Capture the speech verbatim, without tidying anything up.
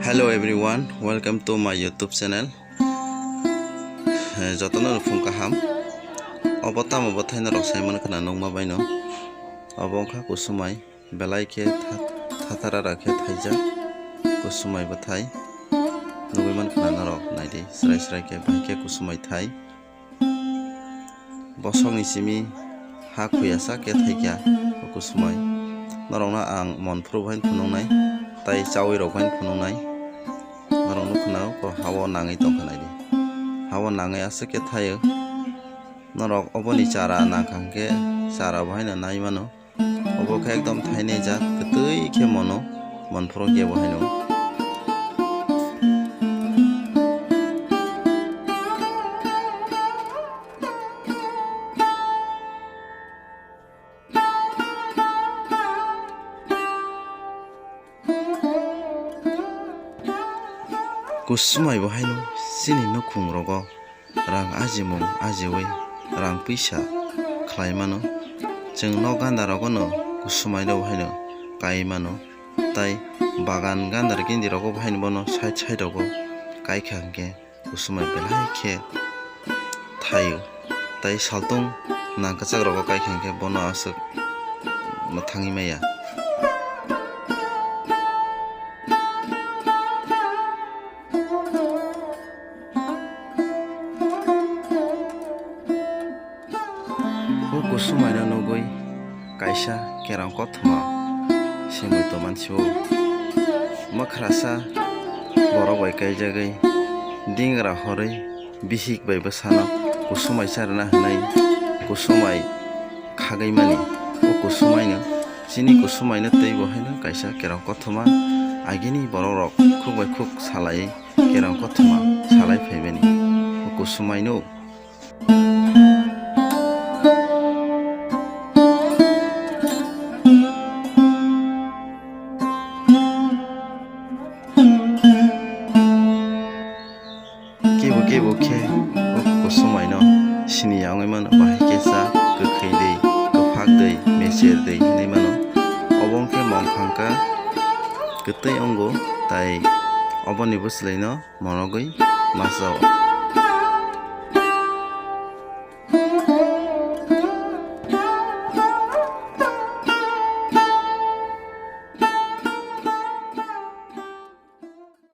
Hello everyone, welcome to my YouTube channel. Eh, jotono rwphung kaham. Obo tamo bwthai norok sai mankha na nukma baino. Obo wngkha kusumai, belai khe tha-, thatharara khe thaijak kusumai bwthai. Nugwi mankha na norok, naidi, srai srai khe, bahai khe kusumai thai. Bosongni simi ha khuyasa khe thaikha o kusumai. Norokno ang monphuru bai phunuknai, tai chawi rok bai phunuknai. Norok nukha na o ha-o nangwi tongkha naidi. Ha-o nangwi aswk khe thaio. Norok oboni chara nangkha hwnkhe chara bo haino nai mano. Obo khe ekdom thainai jat kwtwi khe mono, monphuru khe bo haino. Kusumai bo haino chini nukhung rogo rang ajimung ajiwi rang puisa khlai mano. Chwng nok ganda rogo no kusumai no bo haino kai mano. Tai bagan ganda gindi rogo bo haino bono side side rogo kai kha hwnkhe kusumai belai khe thaio. Tai saltung nang kwchak rogo kai kha hwnkhe bono aswk mwthangwi maya. O kusumaino nugwi kaisa kerong kothoma se muitu mansi-o. Mwkhrasa borok bai kaijagwi dingra horwi bihik bai bwsano kusumai charwna hwnwi kusumai khagwi mani. O kusumaino, chini kusumaino tei bo haino kaisa kerong kothoma agini borok rok khuk bai khuk salai kerong kothoma salai phaimani. O kusumaino. Kebo kebo khe o kusumaino sini ya wngwi mano, bahai khe cha kwkhwi dei, kwphak dei, mecher dei hinwi mano. Obo wngkhe mongkhangka kwtwi wngo, tai oboni bwswlaino monogwi masa-o.